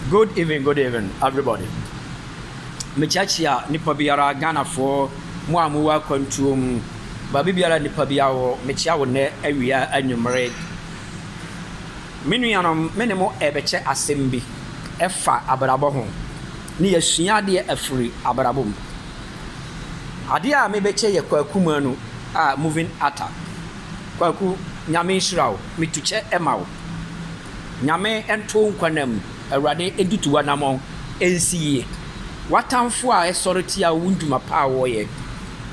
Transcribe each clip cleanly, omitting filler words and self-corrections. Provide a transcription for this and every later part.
Good evening, good evening, everybody. Mekyiakyia nipa biara, Ghanafoɔ, mo a mowɔ akwantuo mu, baabi biara nipa biara wɔ, mekyia wo nnɛ awia anwummere. Me nuanom, me ne mo ɛrebɛkyɛ asɛm bi ɛfa abrabɔ ho, ne yɛasua adeɛ afiri abrabɔ mu. Adeɛ a mebɛkyɛ yɛ Kwaku Manu a moving actor. Kwaku, Nyame nhyira wo, metu kyɛ ma wo. Nyame nto wo nkwa nna mu, Awurade ntutu w'anammɔn nsi yie. W'atamfoɔ a ɛsɔre tia wo ndwuma pa a wɔyɛ,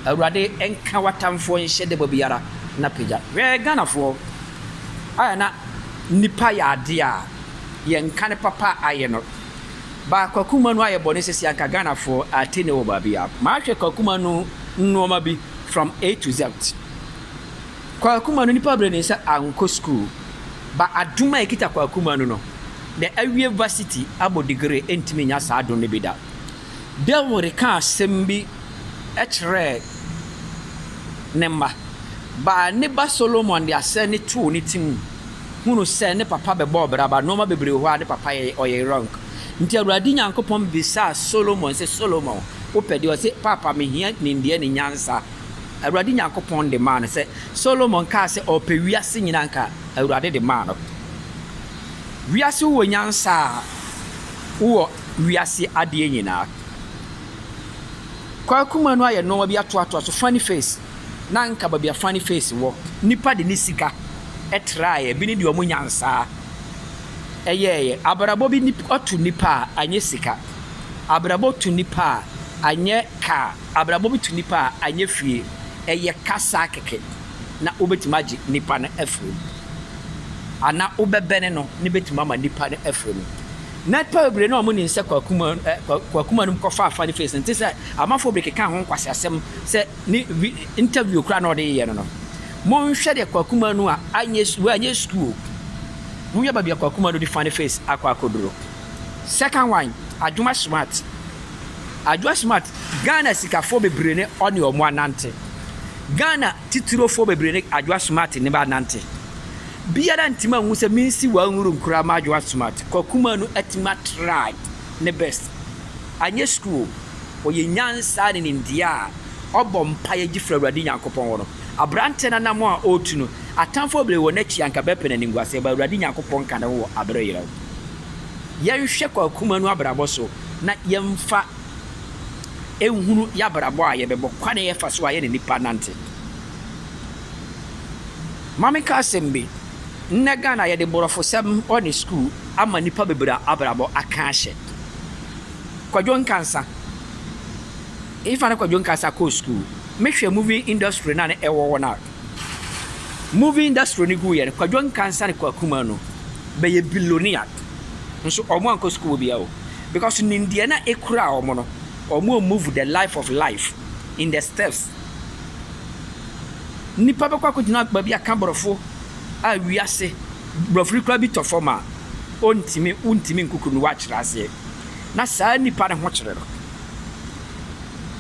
Awurade nka w'atamfoɔ nhyɛ dɛbɔ biara na pagya. Hwɛ Ghanafoɔ, ayɛ na nipa yɛ adeɛ a yɛnka ne papa ayɛ no. Ba Kwaku Manu ayɛ bɔne sɛsi anka Ghanafoɔ ate ne wɔ baabi a. Mahwɛ Kwaku Manu nnoɔma bi from A to Z. Kwaku Manu nipa brɛ ne nsa ankɔ school ba adom a ɛkita Kwaku Manu no na awie varsity abɔ degree ɛntumi nya saa adom no bi da. Dawid kaa asɛm bi kyerɛɛ ne mma ba ne ba Solomon de asɛm no too ne tirim hunu sɛ ne papa bɛbɔɔ bra ba nnoɔma bebree wɔ hɔ a ne papa yɛ ɔyɛ wrong. Nti Awurade Nyankopɔn bisaa Solomon sɛ Solomon wopɛ deɛ? Ɔse paapa mehia nimdeɛ ne nyansa. Awurade Nyankopɔn de maa no. Sɛ Solomon kaa sɛ ɔpɛ wiase nyinaa anka Awurade de maa no. Wiase wowɔ nyansa a, wowɔ wiase adeɛ nyinaa. Kwaku Manu ayɛ nnoɔma bi atoatoa so, funny face, na anka baabi a funny face wɔ, nipa de ne sika traeɛ, bi ne deɛ ɔmo nyansaa ɛyɛɛyɛ. Abrabɔ bi ɔto nipa a, anyɛ sika. Abrabɔ to nipa a, anyɛ car. Abrabɔ bi to nipa a, anyɛ fie. Ɛyɛ kasa kɛkɛ na wobɛtumi agye nipa no afiri mu. Anaa wobɛbɛne no ne bɛtumi ama nipa no afiri mu. Na nipa bebree na wɔn nim sɛ Kwaku Manu ɛ Kwaku Manu kɔfa Funny Face no nti sɛ amanfoɔ bebree keka ho nkwaseasɛm sɛ ne interview koraa na ɔde yɛ no no. Monhwɛ deɛ Kwaku Manu a anyɛ wanyɛ school. Monhwɛ baabi a Kwaku Manu de Funny Face akɔ akɔduro. Second one, Adwuma Smart. Adwoa Smart, Ghana sikafoɔ bebree ne ɔne ɔmo anante. Ghana titirofoɔ bebree ne Adwoa Smart ne anante. Biara ntumi anhu sɛ mensi one room koraa ma Adwoa Smart. Kwaku Manu atumi atry ne best. Anyɛ school o, ɔyɛ nyansa ne nimdeɛ a ɔbɔ mpaeɛ gye firi Awurade Nyankopɔn hɔ no. Aberanteɛ no anamɔn a ɔretu no, atamfoɔ bebree wɔ n'akyi anka bɛpɛ no animguaseɛ but Awurade Nyankopɔn ka ne ho wɔ aberɛ yerɛw. Yɛnhwɛ Kwaku Manu abrabɔ so na yɛmfa nhunu y'abrabɔ a yɛbɛbɔ, kwan a yɛfa so a yɛne nnipa nante. Ma menka asɛm bi, nnɛ Ghana yɛde borɔfosɛm ɔne sukuu ama nnipa bebree abrabɔ aka ahyɛ. Kwadwo Nkansah, Hefa ne Kwadwo Nkansah kɔɔ sukuu? Mehwɛ movie industry no a na ɛwɔ hɔ no a, movie industry no guiɛ no, Kwadwo Nkansah ne Kwaku Manu bɛyɛ billionaire. Nso wɔn ankɔ sukuu biara o. Because nimdeɛ na ekura wɔn no, wɔn move the life of life in the steps. Nipa bɛkɔ akɔgyina baabi aka borɔfo a wiase borɔfo no koraa bi tɔ fam a, ɔntumi wontumi nkukuru no wakyerɛ aseɛ. Na saa nipa no ho kyerɛ no.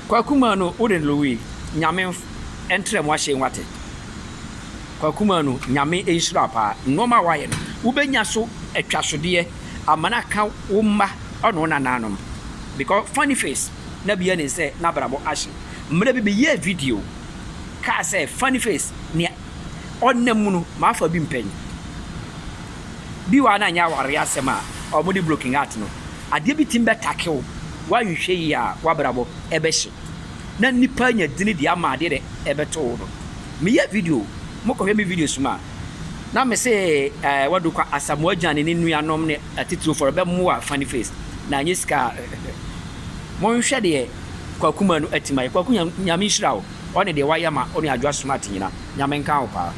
Kwaku Manu wo ne Louis, Nyame ntrɛ mo ahyɛn wate. Kwaku Manu, Nyame nhyira wo paa. Nnoɔma a woayɛ no, wobɛnya so atwasodeɛ ama no aka wo mma ɔne wo nananom. Because funny face na bia nim sɛ n'abrabɔ ahye. Mmerɛ bi meyɛɛ video kaa sɛ funny face nea ɔnam mu no mafa bi mpɛn. Bi wɔ ha na anyɛ awareɛ asɛm a wɔde broken heart no. Adeɛ bi tumi bɛtake wo, woanhwɛ yie a w'abrabɔ ɛbɛhye. Na nnipa anya dini de ama adeɛ de ɛbɛto wo no. Meyɛɛ video, mokɔhwɛ me videos mu a, na me se eh, wadu kwa Asamoah Gyan ne ne nuanom ne atitirifoɔ no bɛmoa Funny Face na anyɛ sika a monhwɛ deɛ Kwaku Manu atumi ayɛ. Kwaku Nyame nhyira wo ɔne deɛ wayɛ ama ɔne Adwoa Smart nyina. Nyame nka wo paa.